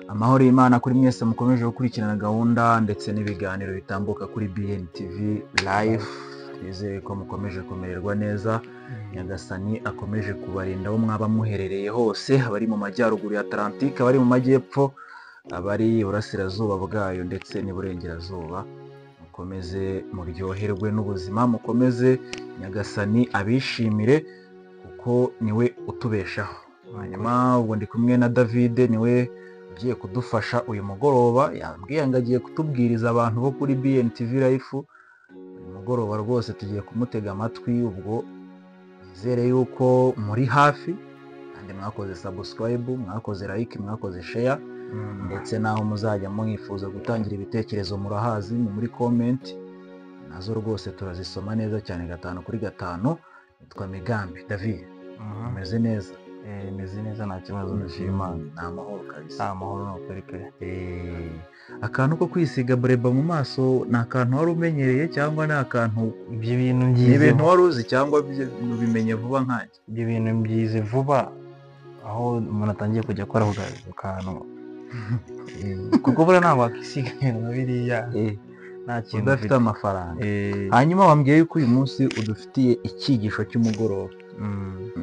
Amahoro y'Imana kuri mwese mukomeje gukurikirana gahunda ndetse n'ibiganiro bitambuka kuri BNTV Live. Twizeye ko mukomeje kumererwa neza. Nyagasani akomeje kubarinda aho mwaba muherereye hose, abari mu majyaruguru ya Atlantique, abari mu majyepfo, abari iburasirazuba bwayo ndetse n'iburengerazuba. Mukomeze muryoherwe n'ubuzima, mukomeze Nyagasani abishimire kuko niwe utubeshaho. Hanyuma ubwo ndi kumwe na David, niwe ugiye kudufasha uyu mugoroba. Yambwiye ngo agiye kutubwiriza abantu bo kuri BNTV Live. Uyu mugoroba rwose tugiye kumutega amatwi, ubwo nizere yuko muri hafi kandi mwakoze subscribe, mwakoze like, mwakoze share, ndetse n'aho muzajya mwifuza gutangira ibitekerezo murahazi, ni muri comment, nazo rwose turazisoma neza cyane gatanu kuri gatanu. Nitwa Migambi David, umeze neza? Meze neza, nta kibazo, ndashima Imana. Ni amahoro kabisa. Nta mahoro, ni ukuri pe. Akantu ko kwisiga bureba mu maso ni akantu wari umenyereye cyangwa ni akantu Ibyo bintu ni mbyize ibintu wari uzi cyangwa ubimenye vuba nkanjye? Ibyo bintu mbyize vuba, aho umuntu atangiye kujya akora ako kantu. Kuko buriya ntabwo wakisiga ibintu nka biriya nta kintu udafite ufite. amafaranga. Hanyuma wambwiye yuko uyu munsi udufitiye icyigisho cy'umugoroba.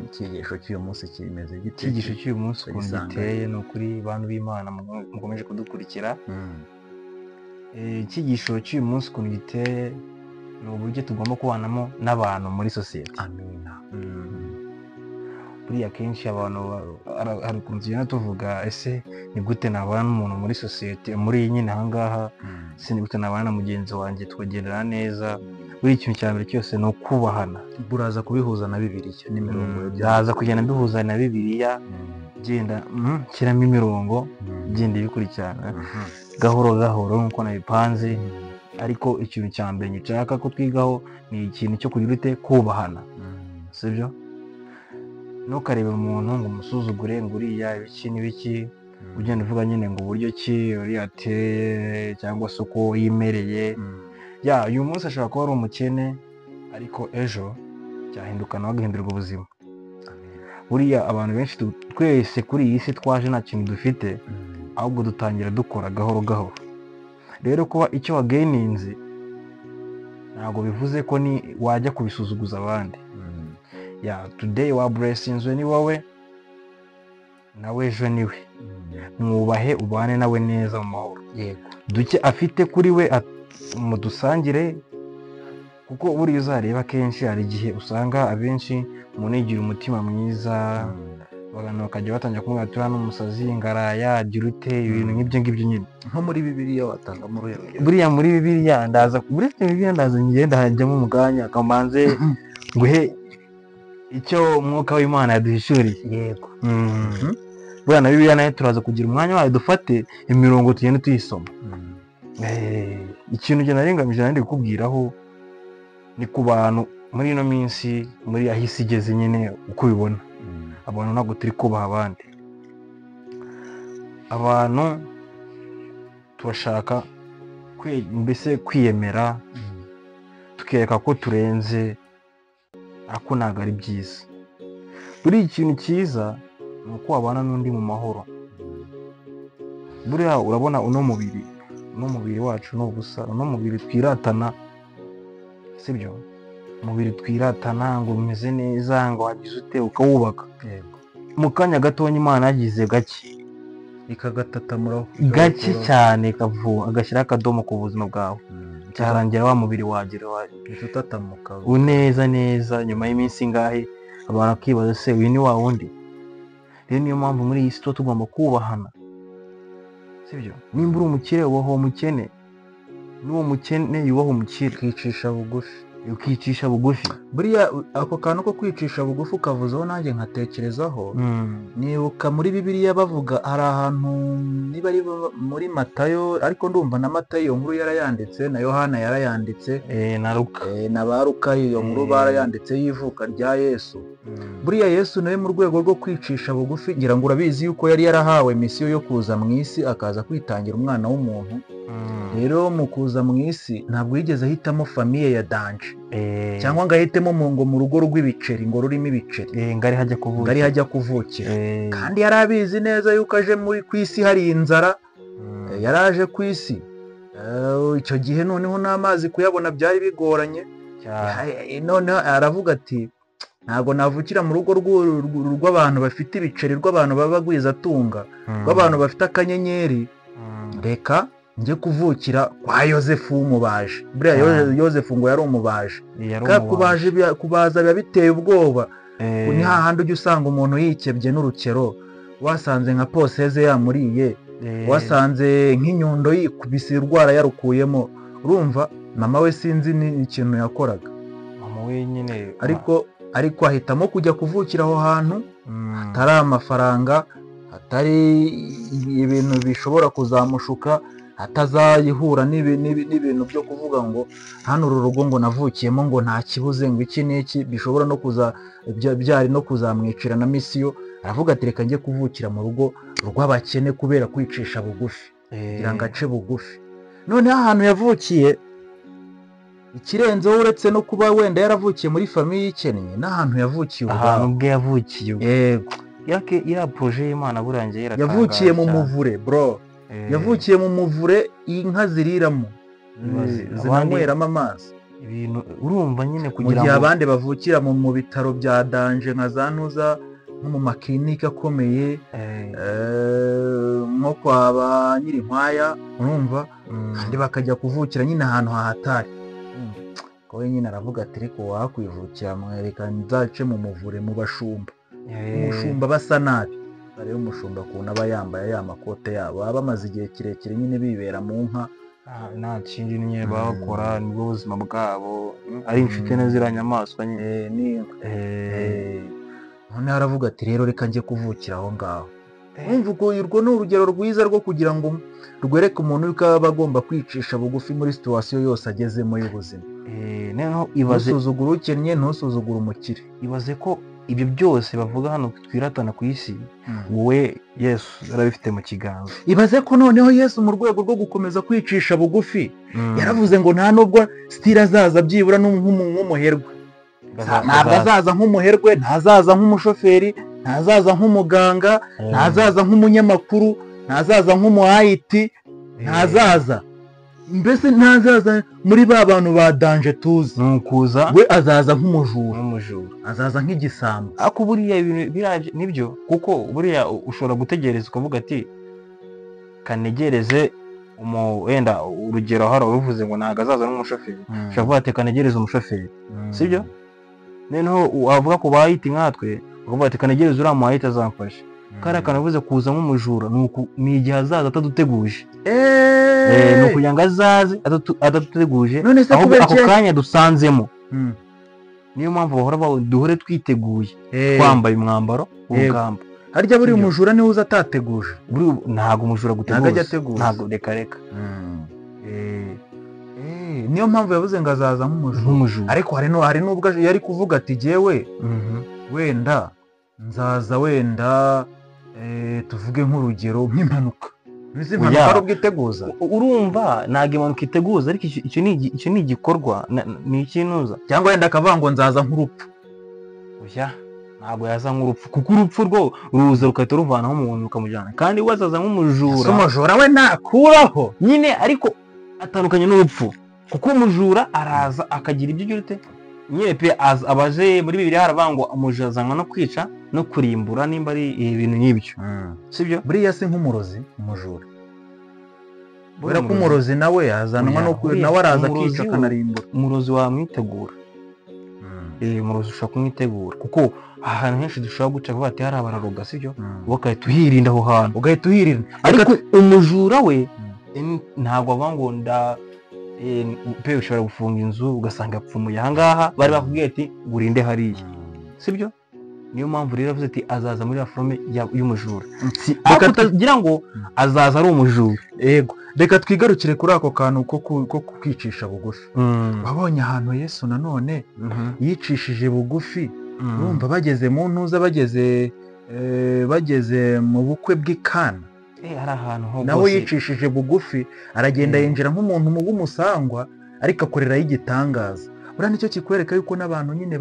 Icyigisho cy'uyu munsi kimeze gite? Icyigisho cy'uyu munsi ukuntu Tugisanga. giteye, ni ukuri bantu b'Imana mukomeje kudukurikira. Icyigisho cy'uyu munsi ukuntu giteye ni uburyo tugomba kubanamo n'abantu muri sosiyete. Amina. Buriya akenshi abantu hari ukuntu tugenda tuvuga: ese ni gute nabana n'umuntu muri sosiyete, muri iyi nyine ahangaha? Ese ni gute nabana na mugenzi wanjye tukagendana neza? Buriya ikintu cya mbere cyose ni ukubahana. Buraza kubihuza na Bibiliya n'imirongo yo Ndaza kugenda mbihuza na Bibiliya, genda nshyiramo imirongo, genda ibikurikirana gahoro gahoro nk'uko nabipanze. Ariko ikintu cya mbere nshaka ko twigaho ni ikintu cyo kugira ute? Kubahana, sibyo? Ntukarebe umuntu ngo umusuzugure, ngo uriya ibiki n'ibiki, ugenda uvuga nyine ngo uburyo ki uriya ateye cyangwa se uko yimereye. Ya, uyu munsi ashobora kuba ari umukene, ariko ejo cyahinduka nawe agahindurwa ubuzima. Buriya abantu benshi twese kuri iyi si twaje nta kintu dufite, ahubwo dutangira dukora gahoro gahoro. Rero kuba icyo wageninze ntabwo bivuze ko ni wajya kubisuzuguza abandi. Ya, today wa blessinzwe ni wowe, nawe ejo ni we. Mwubahe, ubane nawe neza mu mahoro. Duke afite kuri we mudusangire, kuko buriya uzareba akenshi hari igihe usanga abenshi umuntu yigira umutima mwiza, abantu bakajya batangira kumubwira ati uriya ni umusazi, ngaraya, agira ute, ibintu nk'ibyo ngibyo nyine. Nko muri Bibiliya watangamo uruhe rugero? Buriya muri Bibiliya ndaza, muri Bibiliya ndaza ngenda hajyamo mu kanya kamanze nguhe icyo umwuka w'Imana yaduhishuriye. Buriya na Bibiliya nayo turaza kugira umwanya wayo, dufate imirongo tugende tuyisoma. Ikintu njye nari ngamije, nari kukubwiraho, ni ku bantu muri ino minsi, muri aho isi igeze nyine, uko ubibona, abantu ntabwo turi kubaha abandi. Abantu turashaka mbese kwiyemera, tukereka ko turenze, ariko ntabwo ari byiza. Buriya ikintu cyiza ni uko wabana n'undi mu mahoro. Buriya urabona uno mubiri, uno mubiri wacu ni ubusa, uno mubiri twiratana, sibyo? Umubiri twiratana ngo umeze neza, ngo wagize ute, ukawubaka, mu kanya gatonya Imana yagize gake ikagatatamuraho gake cyane, ikavuga agashyiraho akadomo ku buzima bwawe, cyarangira wa mubiri wagira utatamuka uneza neza. Nyuma y'iminsi ingahe abantu bakibaza: se uyu ni wa wundi? Rero niyo mpamvu muri iyi si tuba tugomba kubahana, sibyo? Nimba uri umukire, wubaha uwo mukene, n'uwo mukene yubaha umukire. Ukicisha bugufi. Ukicisha bugufi. Buriya ako kantu ko kwicisha bugufi ukavuzaho, nanjye nkatekerezaho, nibuka muri Bibiliya bavuga, hari ahantu, niba ari muri Matayo, ariko ndumva na Matayo iyo nkuru yarayanditse, na Yohana yarayanditse, na Luka. Na ba Luka iyo nkuru barayanditse y'ivuka rya Yesu. Buriya Yesu nawe mu rwego rwo kwicisha bugufi, ngira ngo urabizi yuko yari yarahawe misiyo yo kuza mu isi, akaza kwitangira umwana w'umuntu. Rero mu kuza mu isi ntabwo yigeze ahitamo famille ya danger cyangwa ngo ahitemo ngo mu rugo rw'ibiceri, ngo rurimo ibiceri, ngari hajya kuvukira, ngari hajya kuvukira. Kandi yari abizi neza yuko aje muri ku isi hari inzara, yaraje ku isi icyo gihe noneho n'amazi kuyabona byari bigoranye. Noneho aravuga ati ntabwo navukira mu rugo rw'abantu bafite ibiceri, rw'abantu baba bagwizatunga, rw'abantu bafite akanyenyeri, reka njye kuvukira kwa Yozefu w'umubaji. Buriya Yozefu ngo yari umubaji, kubaza biba biteye ubwoba. Ni hahandi ujya usanga umuntu yikebye n'urukero, wasanze nka poseze yamuriye, wasanze nk'inyundo yikubise urwara yarukuyemo. Urumva mama we sinzi ni ikintu yakoraga mama we nyine, ariko ahitamo kujya kuvukira aho hantu hatari amafaranga, hatari ibintu bishobora kuzamushuka, hatazayihura n'ibintu byo kuvuga ngo hano uru rugo ngo navukiyemo ngo nta kibuze ngo iki n'iki, bishobora no kuza byari no kuzamwicira na misiyo. Aravuga ati reka njye kuvukira mu rugo rw'abakene kubera kwicisha bugufi, kugira ngo ace bugufi. Noneho ahantu yavukiye ikirenzeho uretse no kuba wenda yaravukiye muri famille ikennye, n'ahantu yavukiye ubwabo, ahantu ubwe yavukiye. Yego, iriya projet y'Imana burangiye iratangaje. Yavukiye mu muvure bro, yavukiye mu muvure inka ziriramo zinanyweramo amazi. Ibintu urumva nyine, kugira ngo mu gihe abandi bavukira mu bitaro bya danger nka za ntuza, nko mu makilinike akomeye, nko kwa ba Nyirinkwaya, urumva, kandi bakajya kuvukira nyine ahantu hahatari. Ko nyine aravuga ati reko wakwivukira mwereka nzace mu muvure mu bashumba. Umushumba basa nabi, rero umushumba ukuntu aba yambaye ya makote yabo, baba bamaze igihe kirekire nyine bibera mu nka, nta kindi nyine bakora, nibwo buzima bwabo, ari inshuti na ziriya nyamaswa nyine. Noneho aravuga ati rero reka njye kuvukira aho ngaho. Urumva urwo ni urugero rwiza rwo kugira ngo rwereke umuntu yuko aba agomba kwicisha bugufi muri situwasiyo yose agezemo y'ubuzima. Ntusuzugure ukennye, ntusuzugure umukire. Ibaze ko ibyo byose bavuga hano twiratana ku isi, wowe Yesu arabifite mu kiganza. Ibaze ko noneho Yesu mu rwego rwo gukomeza kwicisha bugufi yaravuze ngo nta nubwo sitira azaza byibura nk'umuherwe, ntabwo azaza nk'umuherwe, ntazaza nk'umushoferi, ntazaza nk'umuganga, ntazaza nk'umunyamakuru, ntazaza nk'umuhayiti, ntazaza mbese ntazaza muri ba bantu ba danger tuzi. Nukuza we azaza nk'umujura, azaza nk'igisambo. Ariko buriya ibintu nibyo, kuko buriya ushobora gutegereza ukavuga ati kanegereze wenda urugero hari uruvuze ngo ntabwo azaza n'umushoferi, ushobora kuvuga ati kanegereze umushoferi, sibyo? Noneho wavuga ku bahiti nkatwe ukavuga ati kanegereze uriya muhayiti azamfasha. Kariya kanavuze kuza nk'umujura ni igihe azaza ataduteguje, ni ukugira ngo azaze ataduteguje, ahubwo ako kanya dusanzemo. Niyo mpamvu bahora duhore twiteguye, twambaye umwambaro w'urugamba. Harya buri umujura niwe uza atateguje? Ntabwo umujura guteguza, ntabwo, reka reka. Niyo mpamvu yavuze ngo azaza nk'umujura. Ariko hari n'ubwo yari kuvuga ati jyewe wenda nzaza wenda tuvuge nk'urugero nk'impanuka. Impanuka ari ubwiteguza. Urumva ntabwo impanuka iteguza, ariko icyo ni igikorwa, ni ikinuza. Cyangwa wenda akavuga ngo nzaza nk'urupfu. Oya, ntabwo yaza nk'urupfu, kuko urupfu rwo ruza rugahita ruvanaho umuntu rukamujyana, kandi we azaza nk'umujura. Umujura we ntakuraho nyine, ariko atandukanye n'urupfu, kuko umujura araza akagira ibyo ugira ute nyine pe, abaje muri Bibiliya haravuga ngo umujura azanwa no kwica no kurimbura, nimba ari ibintu nk'ibyo, sibyo? Buriya si nk'umurozi umujura, kubera ko umurozi nawe azanwa no nawe araza akica akanarimbura. Umurozi wamwitegura, umurozi ushobora kumwitegura, kuko ahantu henshi dushobora guca vuba ati hari abararoga, sibyo? Ugahita uhirinda aho hantu, ugahita uhirinda. Ariko umujura we ntabwo avuga ngo nda pe, ushobora gufunga inzu ugasanga apfumuye ahangaha, bari bakubwiye ati urinde hariya, sibyo? Niyo mpamvu rero avuze ati azaza muri forme y'umujura, ariko utagira ngo azaza ari umujura. Yego, reka twigarukire kuri ako kantu ko kwicisha bugufi. Wabonye ahantu Yesu nanone yicishije bugufi, urumva bageze mu ntuza, bageze mu bukwe bw'i Kana. Hari ahantu ho naho yicishije bugufi aragenda yinjira nk'umuntu w'umusangwa ariko akorerayo igitangaza. Buriya nicyo kikwereka yuko n'abantu nyine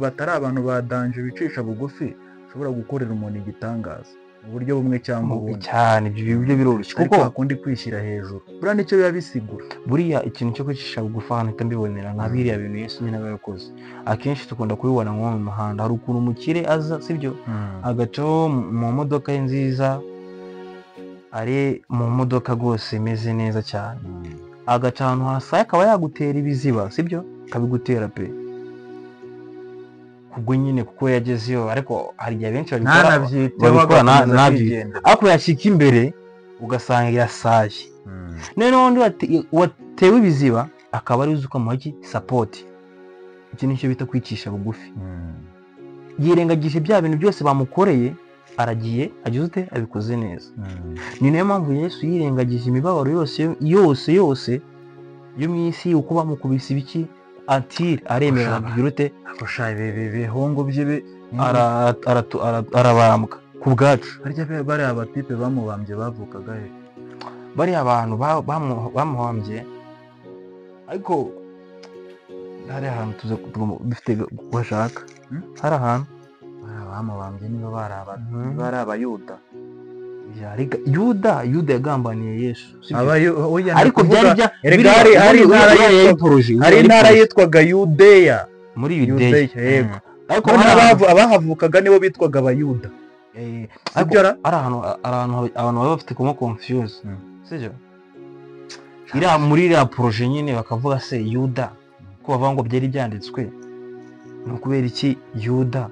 batari abantu ba danje bicisha bugufi ushobora gukorera umuntu igitangaza mu buryo bumwe cyangwa ubundi. Cyane ibyo biroroshye kuko hakundi kwishyira hejuru. Buriya nicyo biba bisigura. Buriya ikintu cyo kwicisha bugufi ahantu mpita mbibonera nka biriya bintu Yesu nyine aba yarakoze. Akenshi dukunda kubibona nko mu muhanda hari ukuntu umukire aza, sibyo, agacaho mu modoka ye nziza, ari mu modoka rwose imeze neza cyane, agaca ahantu hasaye akaba yagutera ibiziba, sibyo, akabigutera pe kubwo nyine kuko yagezeyo. Ariko hari igihe benshi babikora ariko yashyika imbere ugasanga irasaye. Noneho undi watewe ibiziba akaba ari uzi ko amuha iki sapoti. Iki nicyo bita kwicisha bugufi. Yirengagije bya bintu byose bamukoreye, aragiye agize ute abikoze neza. Ni nayo mpamvu Yesu yirengagije imibabaro yose yose yose yo mu isi, uko bamukubise ibiki antire aremera kugira ute akusha ibi bihungu by'ibi arabambwa ku bwacu. Harya bari abatipe bamubambye bavukaga he? Bari abantu bamuhambye, ariko hari ahantu tuze dufite gushaka. Hari ahantu bamubambye niba bari abayuda. Yuda yagambaniye Yesu. Ariko byari hari intara yitwaga Yudeya, muri Yudeya yego. Ariko abahavukaga nibo bitwaga abayuda. Ariko ari ahantu abantu baba bafite kuma confuse, sibyo? Iriya muri iriya projet nyine bakavuga se Yuda ko bavuga ngo byari byanditswe, ni ukubera iki Yuda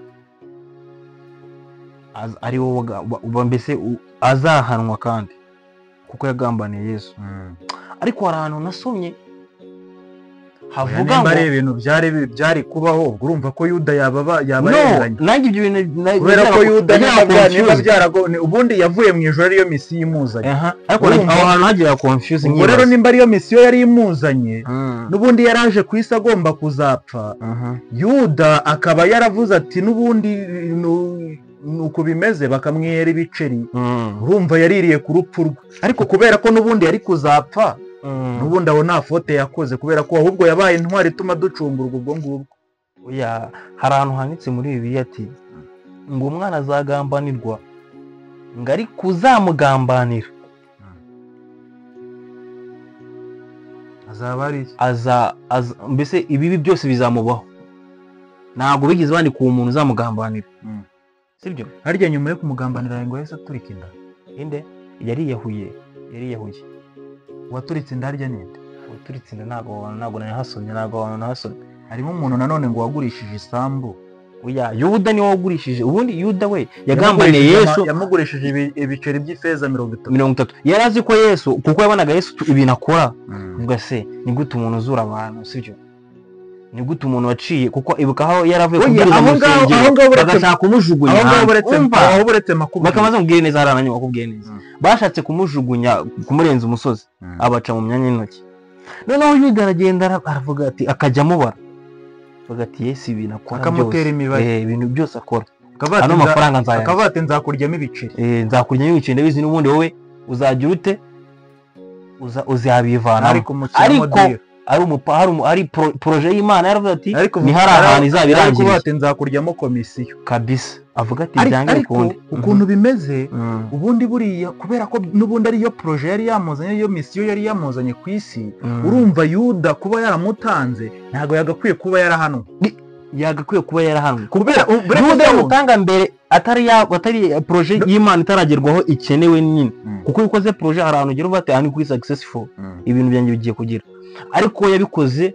ari wowe mbese azahanwa kandi kuko yagambaniye Yesu. Ariko hari ahantu nasomye havuga ngo ari ibintu byari kubaho, ubwo urumva ko Yuda yaba yarenganye. Nanjye ibyo bintu kubera ko Yuda niba byarago ubundi yavuye mu ijoro ariyo misiyo imuzanye. Ariko aho hantu hagira confuse. Ubwo rero nimba ariyo misiyo yari imuzanye, n'ubundi yaraje ku isi agomba kuzapfa, Yuda akaba yaravuze ati n'ubundi nuko bimeze, bakamwihera ibiceri. Urumva yaririye ku rupfu rwe, ariko kubera ko n'ubundi yari kuzapfa, n'ubundi aho nta fote yakoze, kubera ko ahubwo yabaye intwari ituma ducungurwa ubwo ngubwo. Oya, hari ahantu handitse muri Bibiliya ati ngo umwana azagambanirwa, ngo ari kuzamugambanira azaba ari mbese ibibi byose bizamubaho. Ntabwo bigeze bandika uwo muntu uzamugambanira, sibyo? Harya nyuma yo kumugambanira ngo yahise aturika inda. Inde yariyahuye. Waturitse inda harya ninde? Waturitse inda ntabwo nahasomye, ntabwo nahasomye. Harimo umuntu nanone ngo wagurishije isambu. Oya, Yuda niwe wagurishije. Ubundi Yuda we yagambaniye Yesu, yamugurishije ibiceri by'ifeza 30. Yari azi ko Yesu, kuko yabonaga Yesu ibintu akora, uvuga se ni gute umuntu uzura abantu, sibyo? Ni gute umuntu waciye, kuko ibuka aho yaravuye kubwiriza mu rusengero bagashaka kumujugunya. Aho buretse makubwiye bakamaze kubwira neza, hari ananyuma bakubwiye neza, bashatse kumujugunya kumurenza umusozi, abaca mu myanya y'intoki. Noneho Yuda aragenda aravuga ati, akajya amubara avuga ati Yesu ibintu akora akamutera imibare, ibintu byose akora, ano mafaranga nzayarya, akavuga ati nzakuryamo ibiceri, nzakuryamo ibiceri, ndabizi n'ubundi wowe uzagira ute, uzabivanamo. Ariko ari projet y'Imana yaravuze ati ni hari ahantu izaba irangiriye, ati nzakuryamo komisiyo kabisa. Avuga ati byange bikunde. Ukuntu bimeze ubundi buriya kubera ko n'ubundi ariyo projet yari yamuzanye, ariyo misiyo yari yamuzanye ku isi, urumva Yuda kuba yaramutanze ntabwo yagakwiye kuba yarahanwe. Yagakwiye kuba yarahanwe kubera Yuda yamutanga mbere atari projet y'Imana itaragerwaho ikenewe nyine. Kuko iyo ukoze projet hari ahantu ugera uvuga ati aha ni kuri successful, ibintu byanjye bigiye kugira. Ariko yabikoze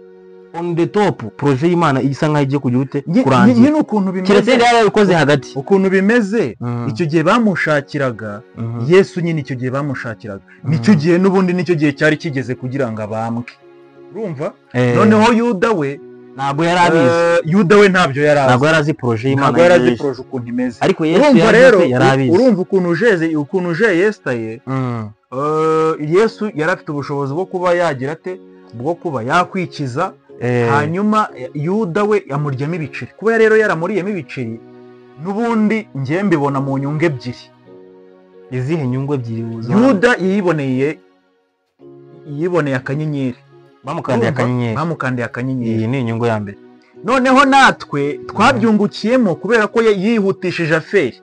on the top, projet y'Imana isa nkaho igiye kugira ute kurangira. Nyine ukuntu bimeze, keretse yari yabikoze hagati. Ukuntu bimeze icyo gihe bamushakiraga Yesu nyine, icyo gihe bamushakiraga nicyo gihe n'ubundi nicyo gihe cyari kigeze kugira ngo abambwe. Urumva noneho Yuda we ntabwo yari abizi. Yuda we ntabyo yari azi, ntabwo yari azi projet y'Imana, ntabwo yari azi projet ukuntu imeze. Ariko Yesu yari abizi. Urumva ukuntu uje yestaye, Yesu yari afite ubushobozi bwo kuba yagira ate, bwo kuba yakwikiza, hanyuma Yuda we yamuryamo ibiceri. Kuba rero yaramuriyemo ibiceri, n'ubundi ngiye mbibona mu nyungu ebyiri. Izihe nyungu ebyiri? Yuda yiboneye akanyenyeri, bamukandiye akanyenyeri, bamukandiye akanyenyeri. Iyi ni inyungu ya mbere. Noneho natwe twabyungukiyemo kubera ko yihutishije aferi,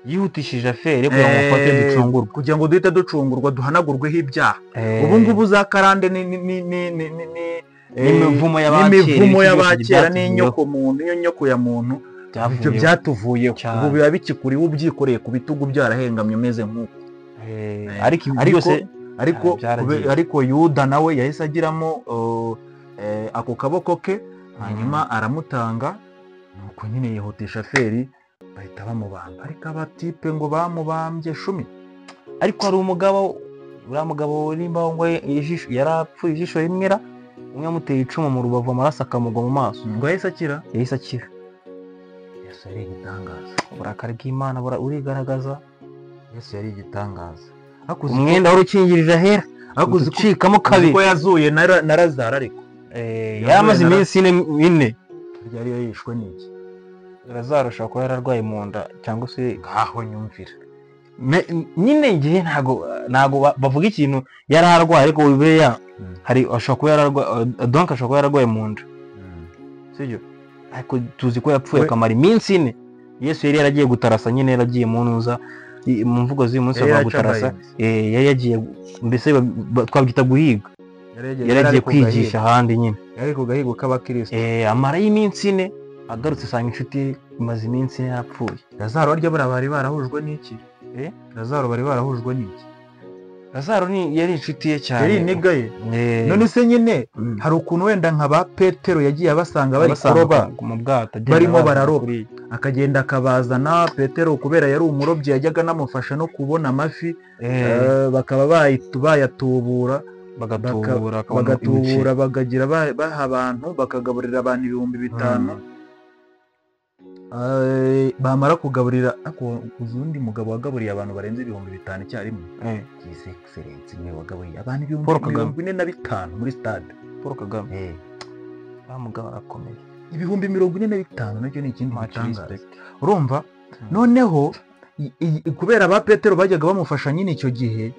yihutishije aferi kugira ngo mufate ducungurwe, kugira ngo duhite ducungurwa, duhanagurweho ibyaha. Ubu ngubu za karande n'imivumo y'abakera n'inyoko muntu, iyo nyoko ya muntu, ibyo byatuvuyeho. Ubu biba bikikuriwe, ubyikoreye ku bitugu byarahengamye umeze nk'uko. Ariko Yuda nawe yahise agiramo ako kaboko ke, hanyuma aramutanga, nuko nyine yihutisha aferi bahita bamubamba. Ariko abatipe ngo bamubambye 10. Ariko hari umugabo, uriya mugabo nimba ngo ijisho yarapfuye, ijisho rimwe ra umwe amuteye icumu mu rubavu, amaraso akamugwa mu maso, ngo yahise akira. Yahise akira. Yesu yari igitangaza. Uburakari bw'Imana urigaragaza. Yesu yari igitangaza. Umwenda wari ukingirije ahera ucikamo kabiri. Ko yazuye na Lazaro, ariko yaramaze iminsi ine. Yari yishwe n'iki? Lazaro ashobora kuba yararwaye mu nda cyangwa se ngaho nyumvira. Nyine igihe ntago bavuga ikintu yari arwaye, ariko buriya hari ashobora kuba yararwaye, donc ashobora kuba yararwaye mu nda, sibyo? Ariko tuzi ko yapfuye akamara iminsi 4. Yesu yari yaragiye gutarasa nyine, yaragiye mu ntuza, mu mvugo z'uyu munsi bavuga gutarasa, yari yagiye, mbese twabyita guhiga, yari yagiye kwigisha ahandi nyine, yari ku gahigo k'abakristo. Amara y'iminsi 4 agarutse asanga inshuti imaze iminsi 4 yapfuye. Lazaro arya buriya bari barahujwe n'iki? Lazaro bari barahujwe n'iki? Lazaro ni yari inshuti ye cyane, yari iniga ye. None se nyine hari ukuntu wenda nka ba Petero yagiye abasanga bari kuroba mu bwato, barimo bararoba, akagenda akabazana. Petero kubera yari umurobyi yajyaga anamufasha no kubona amafi, bakaba bayatubura, bagatubura, bakagira baha abantu, bakagaburira abantu 5000. Bamara kugaburira, undi mugabo wagaburiye abantu barenze 5000 icyarimwe, His Excellency niwe wagaburiye abantu 45,000 muri stade. Paul Kagame bamugabo arakomeye. 45,000 nacyo ni ikindi gitangaza. Urumva? Noneho kubera ba Petero bajyaga bamufasha nyine icyo gihe,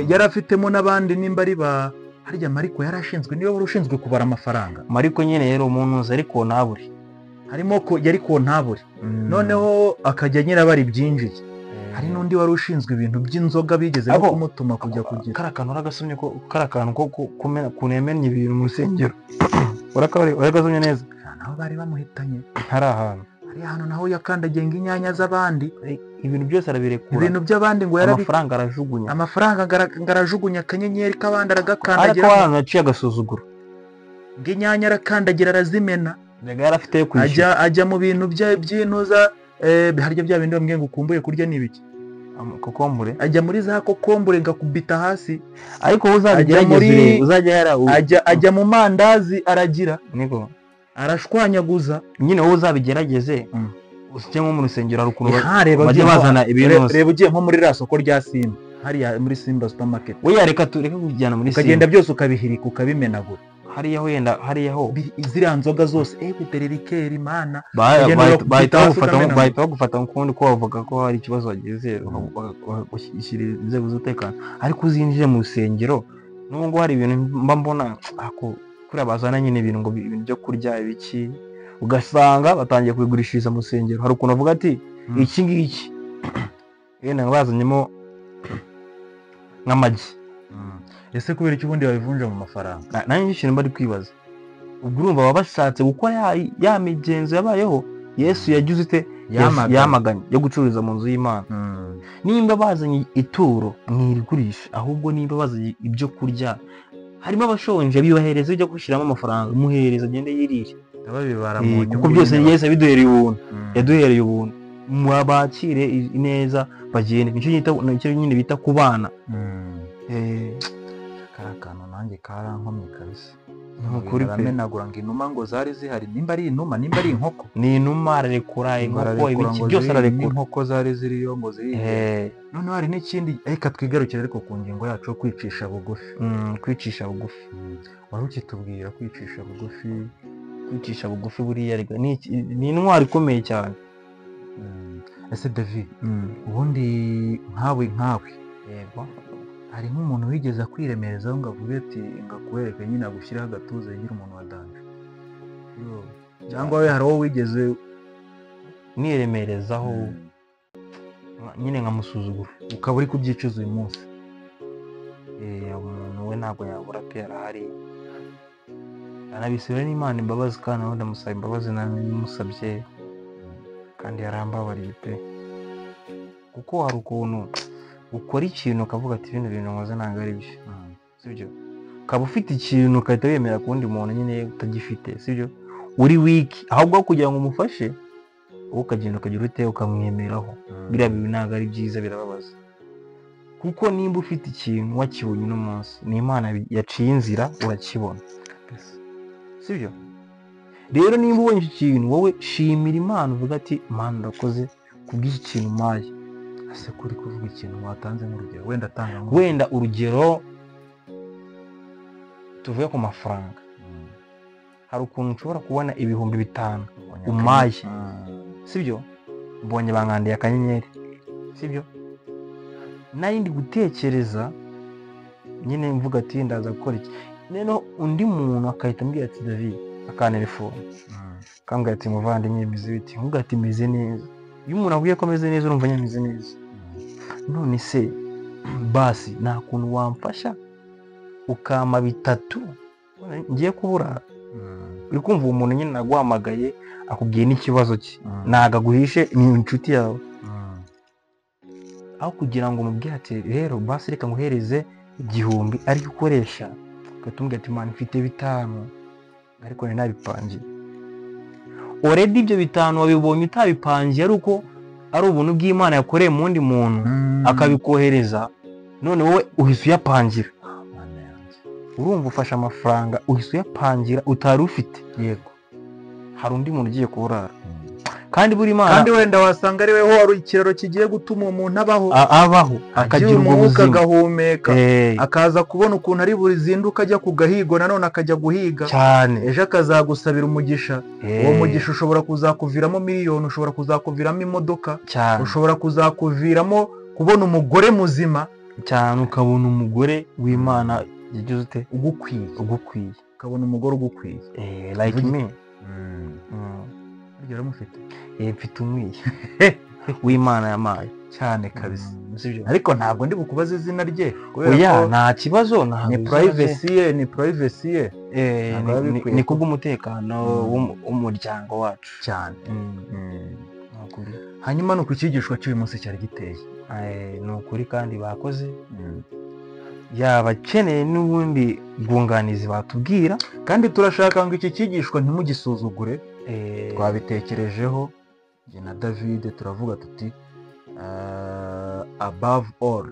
yari afitemo n'abandi nimba ari ba harya Mariko yari ashinzwe, niwe wari ushinzwe kubara amafaranga. Mariko nyine yari umuntu ariko ntabure, harimo ko yari kontabure. Noneho akajya nyirabari byinjiye. Hari n'undi wari ushinzwe ibintu by'inzoga bigeze no kumutuma kujya kugira kara kantu uragasomye ko kara kantu ko kunemenya ibintu mu rusengero. Uragasomye neza. Naho bari bamuhitanye. Hari ahantu. Hari ahantu naho yakandagiye inyanya z'abandi, ibintu byose arabirekura. Ibintu by'abandi ngo yarabi amafaranga arajugunya. Amafaranga ngarajugunya, akanyenyeri k'abandi aragakandagira. Ariko ahantu yaciye agasuzuguro. Nginyanya arakandagira arazimena. Ajya ajya mu bintu by'intuza, harya bya bindi bambwiye ngo ukumbuye kurya ni ibiki? Kokombure. Ajya muri za kokombure ngakubita hasi. Ariko uzabigerageze, uzajya yara ajya mu mandazi aragira. Niko arashwanyaguza. Nyine wowe uzabigerageze, usije nko mu rusengero hari ukuntu bajya bazana ibintu. Reba ugiye nko muri ra soko rya Simba, hariya muri Simba supermarket. We reka tureke kujyana muri Simba. Ukagenda byose ukabihirika ukabimenagura. Hariya ho yenda, hariya ho ziriya nzoga zose, dererikeri mana bahita bagufata ukundi ko bavuga ko hari ikibazo wagize, bagashyira inzego z'umutekano. Ariko uzinjire mu rusengero n'ubu ngubu hari ibintu mba mbona ako kuriya bazana nyine ibintu ngo ibintu byo kurya ibiki, ugasanga batangiye kubigurishiriza mu rusengero. Hari ukuntu bavuga ati iki ngiki yenda bazanyemo nk'amagi. Ese kubera iki ubundi babivunja mu mafaranga? Nanjye ikintu bari kwibaza, ubwo urumva baba bashatse gukora ya migenzo yabayeho Yesu yagize ute yamaganye yo gucururiza mu nzu y'Imana. Nimba bazanye ituro mwirigurisha, ahubwo nimba bazanye ibyo kurya, harimo abashonje bibahereza ibyo gushyiramo amafaranga, muhereza agende yirire, kuko byose Yesu yabiduhereye ubuntu, yaduhereye ubuntu, mubakire neza bagende. Nicyo nyine bita kubana. Kara kantu nanjye karankomye kabisa. Nukuri pe, ngo inuma ngo zari zihari, nimba ari inuma nimba ari inkoko, ni inuma ararekura, inkoko ibiki byose ararekura, inkoko zari ziriyo ngo ziri. Noneho hari n'ikindi, reka twigarukire ariko ku ngingo yacu yo kwicisha bugufi. Kwicisha bugufi, wari ukitubwira kwicisha bugufi. Kwicisha bugufi buriya ni intwaro ikomeye cyane. Ese David, ubundi nkawe Yego. hari nk'umuntu wigeze akwiremerezaho ngo avuge ati ngo akwereke nyine agushyireho agatuza yigire umuntu wa danje, cyangwa we hari uwo wigeze niremerezaho nyine nkamusuzugura, ukaba uri kubyicuza uyu munsi? Umuntu we ntabwo yabura pe, arahari, anabisabira n'Imana imbabazi, kandi nawe ndamusaba imbabazi, namusabye kandi yarambabariye pe. Kuko hari ukuntu ukora ikintu ukavuga ati bino bintu nkoze ntabwo ari byo, sibyo? Ukaba ufite ikintu ugahita wemera ku wundi muntu nyine utagifite, sibyo? Uri wiki, ahubwo kugira ngo umufashe wowe ukagenda ukagira ute ukamwemeraho. Biriya bintu ntabwo ari byiza, birababaza. Kuko nimba ufite ikintu wakibonye uno munsi, ni Imana yaciye inzira urakibona, sibyo? Rero nimba ubonye iki kintu, wowe shimira Imana uvuga ati Imana urakoze kubw'iki kintu umpaye. Ese kuri kuvuga ikintu watanze nk'urugero, wenda atanga wenda urugero tuvuye ku mafaranga, hari ukuntu nshobora kubona 5000 umpaye, sibyo? Mbonye bankandiye akanyenyeri, sibyo? Nari ndi gutekereza nyine mvuga ati ndaza gukora iki, noneho undi muntu akahita ambwira ati David, akantelefona akambwira ati muvandimwe bimeze bite, nkuvuga ati meze neza. Iyo umuntu akubwiye ko ameze neza urumva nyameze neza. None se basi nta kuntu wamfasha ukampa 3 ngiye kubura? Uri kumva uwo muntu nyine naguhamagaye akubwiye n'ikibazo cye, ntago aguhishe, ni inshuti yawe. Aho kugira ngo umubwire ati rero basi reka nguhereze 1000 ariko ukoresha, ugahita umubwira ati man mfite 5 ariko nari nabipangiye. Already ibyo 5 wabibonye utabipangiye, ari uko ari ubuntu bw'Imana yakoreye mu wundi muntu akabikohereza, none wowe uhise uyapangira. Urumva ufashe amafaranga uhise uyapangira utari ufite. Yego. Hari undi muntu ugiye kuburara. Kandi buri Imana, kandi wenda wasanga ari weho wari ikiraro kigiye gutuma umuntu abaho, abaho akagira umwuka agahumeka, akaza kubona ukuntu ari burizinduka ajya ku gahigo, nanone akajya guhiga cyane, ejo akazagusabira umugisha. Uwo mugisha ushobora kuzakuviramo miliyoni, ushobora kuzakuviramo imodoka, ushobora kuzakuviramo kubona umugore muzima cyane, ukabona umugore w'Imana yagize ute ugukwiye, ukabona umugore ugukwiye. Like me. Uramufite? Mfite umwiye w'Imana yamaye cyane kabisa. Ariko ntabwo ndi bukubaze izina rye, oya nta kibazo, ni privacy ye, ni privacy ye, ni kubw'umutekano w'umuryango wacu cyane. Hanyuma ni uku icyigishwa cy'uyu munsi cyari giteye, ni ukuri kandi bakoze, yaba akeneye n'ubundi bwunganizi batubwira, kandi turashaka ngo iki cyigishwa ntimugisuzugure. Twabitekerejeho njye na David, turavuga tuti above all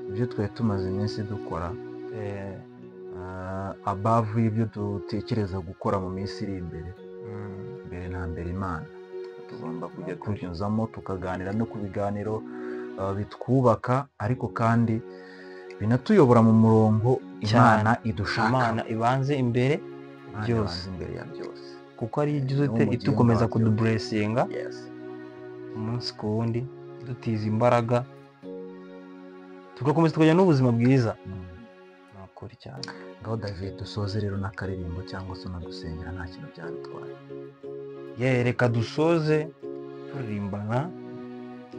ibyo twari tumaze iminsi dukora, above ibyo dutekereza gukora mu minsi iri imbere, mbere na mbere Imana tugomba kujya tunyuzamo tukaganira no ku biganiro bitwubaka, ariko kandi binatuyobora mu murongo Imana idushaka. Imana ibanze imbere byose, imbere ya byose, kuko ari ibyo itukomeza kuduburesinga umunsi ku wundi, dutiza imbaraga, tugakomeza tukagira n'ubuzima bwiza. Ni ukuri cyane. Ngaho David, dusoze rero n'akaririmbo cyangwa se unadusengera, nta kintu byabitwaye. Reka dusoze turirimbana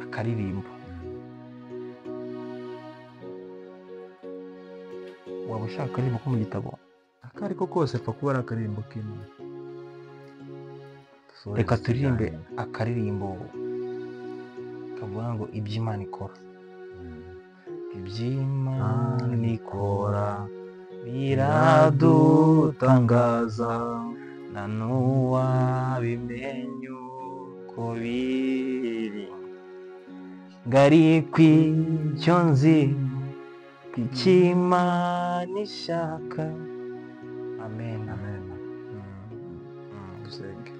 akaririmbo. Waba ushaka akaririmbo ko mu gitabo? Ako ariko kose pfa kuba ari akaririmbo k'Imana. Reka turirimbe akaririmbo kavuga ngo iby'Imana ikora. Iby'Imana ikora biradutangaza, na n'uwabimenya uko biri, ngari kw'icyo nzi icyo Imana ishaka. Amen. Amen. Dusenge.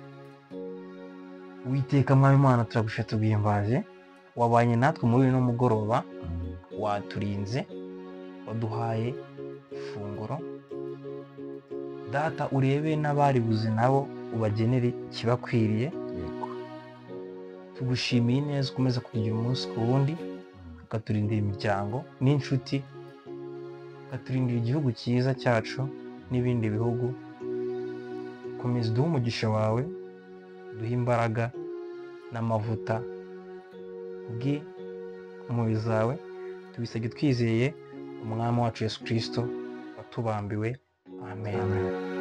Uwiteka Mwami Imana, turagusha tuguhimbaje, wabanye natwe muri uyu mugoroba, waturinze, waduhaye ifunguro. Data, urebe n'abaribuze nabo ubagenere ikibakwiriye. Tugushimiye neza ukomeza kutugira umunsi ku wundi, ukaturindira imiryango n'inshuti, ukaturindira igihugu cyiza cyacu n'ibindi bihugu. Komeza uduhe umugisha wawe, uduhe imbaraga n'amavuta bw'impuhwe zawe, tubisabye twizeye umwami wacu Yesu Kristo watubambiwe. Amen. Amen.